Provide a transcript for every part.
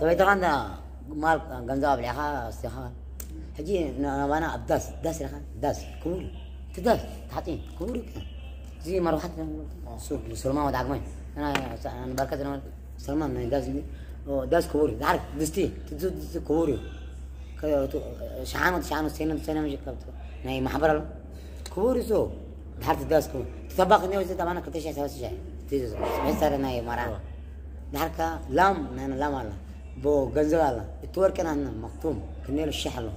ሰበይትኻ እንዳ ማል ገንዘብ ኣብሊዕኻ ኣስቲኻ፣ ሕጂ ናባና ኣብ ዳስ፣ ዳስ ኢኻ፣ ዳስ ክቡር እዩ። እቲ ዳስ ተሓጺን ክቡር እዩ። እዚ መርባሕቲ ሱቅ ሰልማን ወዲ ዓግማይ፣ ንበርከት ዝነበረ ሰልማን ናይ ዳስ እንዲ፣ ዳስ ክቡር እዩ። ዳር ድስቲ፣ እቲ ድስቲ ክቡር እዩ። ሸሓኖ ሸሓኖ ሰነም ሰነም ናይ ማሕበር ኣሎ። ክቡር እዩ። ዳር ዳስ ክቡር። ተባክ ነው ዘ ተባና ከተሻ ሰበስሻ። መሳረ ናይ ማራ። ዳርካ ላም ናይ ላም ኣላ። ቦ ገንዘብ ኣላ። እቲ ወርቅና እና መክቱም ክንደይ ኣሎ ሽሕ ኣሎ።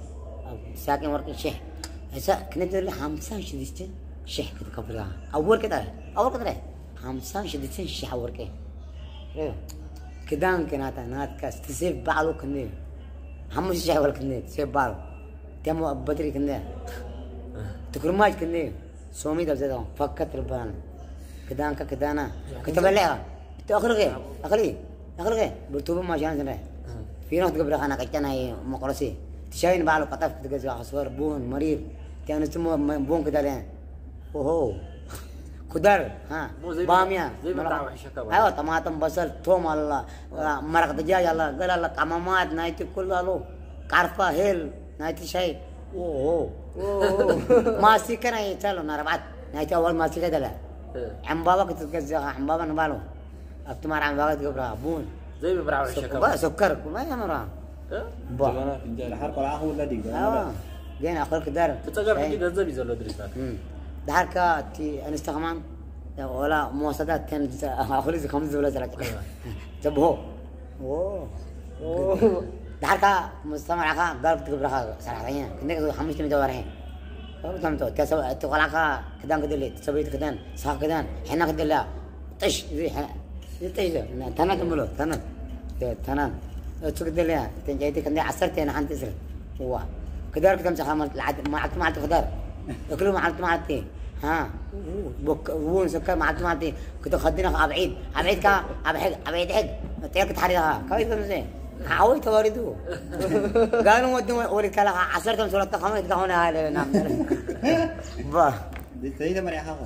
ኣብ ሳቅን ወርቅን ሽሕ። እሳ ክንደይ ኣሎ ሓምሳን ሽዱሽተን ሽሕ ክትከፍል ኢኻ። ኣብ ወርቂ ጥራይ። ኣብ ወርቂ ጥራይ። ሓምሳን ሽዱሽተን ሽሕ ኣብ ወርቂ። እ። ክዳን ከናታ ናትካ እቲ ሴፍ ባዕሉ ክንደይ እዩ? ሓሙሽተ ሽሕ ወርቂ ክንደይ? ሴፍ ባዕሉ። ደሞ በትሪ ክንደይ? ትኩርማጅ ክንደይ እዩ? ሶሚት ኣብ ዘተኹም ፈከት ትልበናል። ክዳንካ ክዳና። ከተበላ ኢኻ። እቲ እኽልኸ? እኽሊ? እኽልኸ? ብርቱቡ ማሽናት ንረ። ፊኖ ክትገብረኻ ና ቀጫ ናይ መቁረሲ። እቲ ሻይ ንባዕሉ ቀጠፍ ክትገዝእ፣ ከስበር፣ ቡን፣ መሪር። እቲ ኣንስቲ እሞ መ-፣ ቡን ክዳልያ። ኦሆ። ኩዳር፣ ሃ? እሞ ዘይበ-፣ ባምያ፣ ዘይበላዕ መረቕ-፣ ውሕሸካ በላ። ኣይዋ፣ ጠማጥም፣ በሰል፣ ቶም ኣላ፣ መረቕ ድጃጅ ኣላ፣ ገለ ኣላ፣ ቀመማት፣ ናይቲ ኩሉ ኣሎ። ቃርፋ፣ ሄል፣ ናይቲ ሻይ። ኦሆ። ኦሆ። ማስቲካ ናይ ይቻሉ፣ ና ኣርባዕት፣ ናይቲ ኣዋል ማስቲካ ደለ። እ። ዕምባባ ክትገዝእ ኢኻ፣ ዕምባባ ንባዕሉ። ኣብቲ ማርያም ዕምባባ ትገብራ፣ ቡን። ዘይብብራዕ ሸከማ። ሶከር፣ ኩማ ያመራ። እ? ቧ። ጀበና፣ ፍንጃል። ድሓር ቆልዓ ክውለድ እዩ፣ ገና ኣዋ። መለስ። ገና ኣኸል ክዳር። ብጸገም ሻይ። ሕጂ ገንዘብ እዩ ዘሎ ድሪስና። እም። ድሓር ከኣ እቲ ኣንስቲ ከማን፣ ያው፣ ወላ መወሰዳ ተን ዝጸ-፣ ኣኸል እዚ ከም ዝብሎ ዘላ ጨቀ። እዋ። ተብሆ። ኦ። ኦ። ድሓር ከኣ ምስ ተመርዓኻ ጋር ክትገብረኻ ሰራሕተኛ። ክንደይ ክትብል? ሓሙሽተ ሚእቲ ወርሒ። ከምቶ፣ እቲ ሰብ-፣ እቲ ቆልዓኻ ክዳን ክደሊ፣ እቲ ሰበይቲ ክዳን፣ ንስኻ ክዳን፣ ሕና ክደልያ። ጥሽ፣ እዚ ሕና፣ እዚ ጥሽ ዶ? ና-፣ ተናት እምብሎ፣ ተናት። ተ-፣ ተናት። እሱ ክደልያ፣ እቲ ዕንጨይቲ ክንደይ ዓሰርተ እየን፣ ሓንቲ ዕስራ። እዋ። ክዳር ክተምጽኻ ማለት፣ ለዓድ-፣ መዓልቲ መዓልቲ ክዳር። እክሉ መዓልቲ መዓልቲ። ሃ። ቦክ-፣ እውን ሰከር መዓልቲ መዓልቲ። ክተኸድነ ኣብ ዒድ። ኣብ ዒድ ከኣ፣ ኣብ ሕግ፣ ኣብ ዒድ ሕግ። ጤል ክትሓርድ ኢኻ። ካበይ ከምዚ? ሓወይ ተዋሪዱ። ጋኑ ወዲ ወሊድካ ለኻ ዓሰርተ ምስ ወለድካ ከመይ ኢልካ ኾነ ሃለ ናብ ባ። ዘይተመሪሓኻ።